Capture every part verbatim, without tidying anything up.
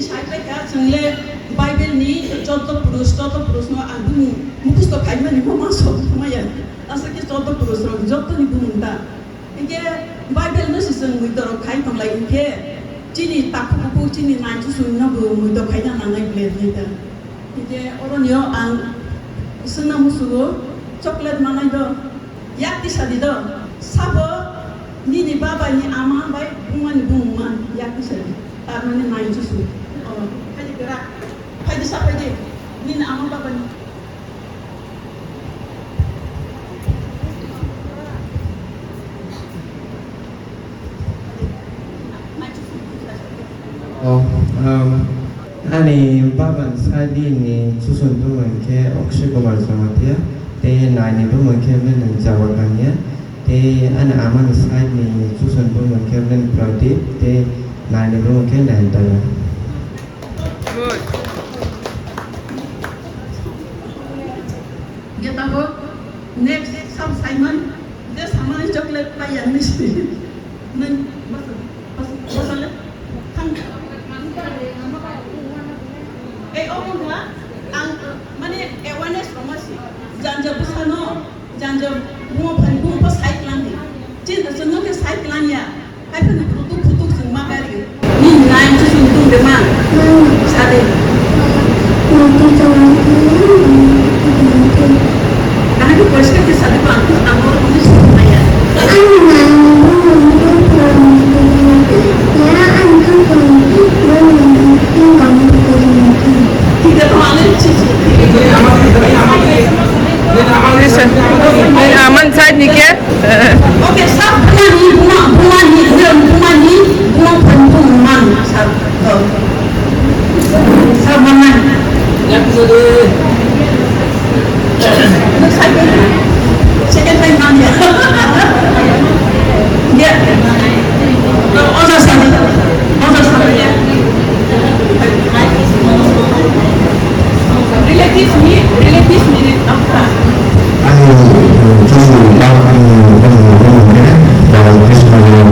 Sai khlaikha, chwngle Bible ni joto purush, joto purush no ang bumung mukhusto khaimani bo ma sok maya. Aswk khe joto purush rok joto ni bumung ta. Hinkhe Bible no se chwng muitorok khai tonglai hinkhe chini takhuk bukhuk chini naichusong no bo muitor khaina nangnai ble hinwi ta. Hinkhe oronio ang swngna musugo, chocolate manai do, yak tisa di do, sabo nini baba ni ama bai buma ni bumung man yak tisa di, tar mane naichusong. O, phaidi kwrak, phaidi sa phaidi, nini ama baba ni. Oh, um, ani baba ni side ni chusong bumung khe Akshay Kumar Jamatia, tei nai ni bumung khe Jawa Kanya, tei ani ama ni side ni chusong bumung khe Pradip, tei nai ni bumung khe Nayantara. Good. Hinkhe tabuk next sab Simon, je samani chocolate pai ya hinwi si. Nang basa, basa, basa le. Thang. Ei, omo wngkha ang, mane, awareness rwma si. Janja bwsano, janja bumo phani bumo sai tlang di. Chini da chwngno khe sai tlang ya. Hai phano kutuk kutuk chwng ma kari. Ni nai chwng tung de ma. Sade. Kana ke question ke sade pa ang ang ni chwng ma ya. Tidak tahu ada sih. Aman side ni ke? Oke, sab bumani, buma, bumani, buma, bumani, buma, bumani, buma, sab, oh. Sab bumani. Second time man ya. Ya. Oja sab, oja sab. Relative ni, relative ni, apa? Ang, eh, chini bang, ang, bang, bang, bang, bang, bang, bang, bang, bang,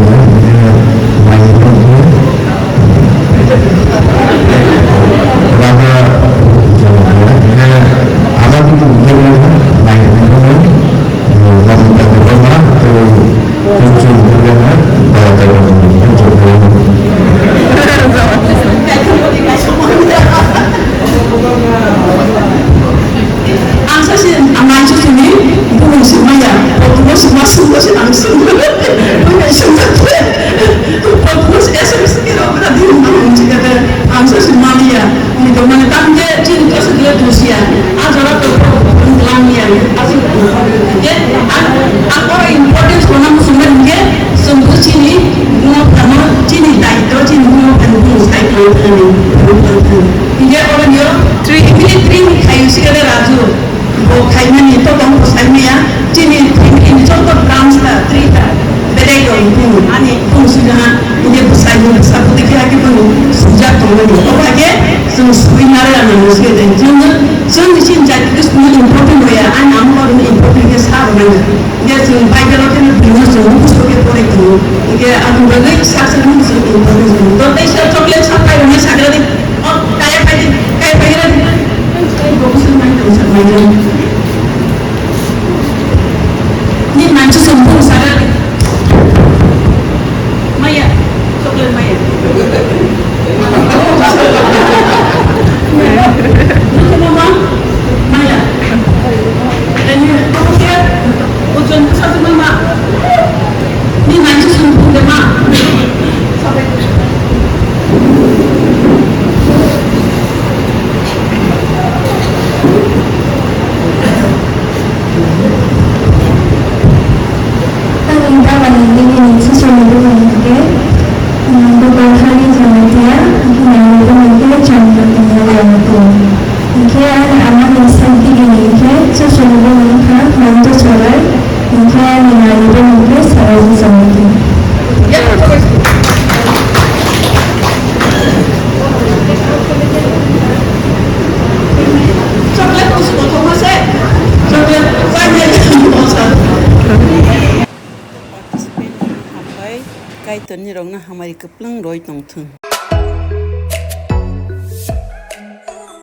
bang, bang, bang, bang, bang, Ang sa si, ang nai sa sini, bumung si maya, pokok si masuk si langsung. Bumung si maya. Pokok si S M S kira kira di rumah ang si kata, ang sa si maya. Ini tu mana tam je, chin kau si dia tu sia. Ang sa tu pokok pun kelang ya. Asal pokok je, ang, ang orang important sana musuh je, sembuh sini, mau kamu sini dah itu sini mau kamu pun saya tahu sini, tahu sini. Dia orang dia, three, three, three, kayu si kata raju. Bo khaimani to tong bo saimaya, chini family ni joto branch ta, three ta, bedai rok bini, ani bung sujana, inge bo saimani, sabu dekhe ake bini sujak tongmani. Obo ake chwng sui nare rana nung sike de. Chwng, chwng ni sin jati khe sui important hoya, ani amo ni important khe sa rwmani. Inge chwng Bible o khe bini chwng mukhus khe pore tongo. Inge ani bagwi sak sak ni chwng important tongo. To tei sa chocolate sa pai rwmani sagra de. Oh, kaya pai de, kaya pai de. Ni manchu sumbu sara. Maya, chocolate maya. Mama, maya. Then you, okay. Ojon sa mama. Ni manchu sumbu de ma. Ani baba ni nini ni chusong ni bumung khe, um, Doktor Hali Jamatia, ani nini ni bumung khe Chandra Kumar Jamatia. Hinkhe ani ama ni side digi ni hinkhe chusong ni bumung kha Mantu Sorai, hinkhe ani nai ni bumung khe Saraji Jamatia. Participant rok hambai, Kaitor ni rok no hamari kwplwng roi tong thung.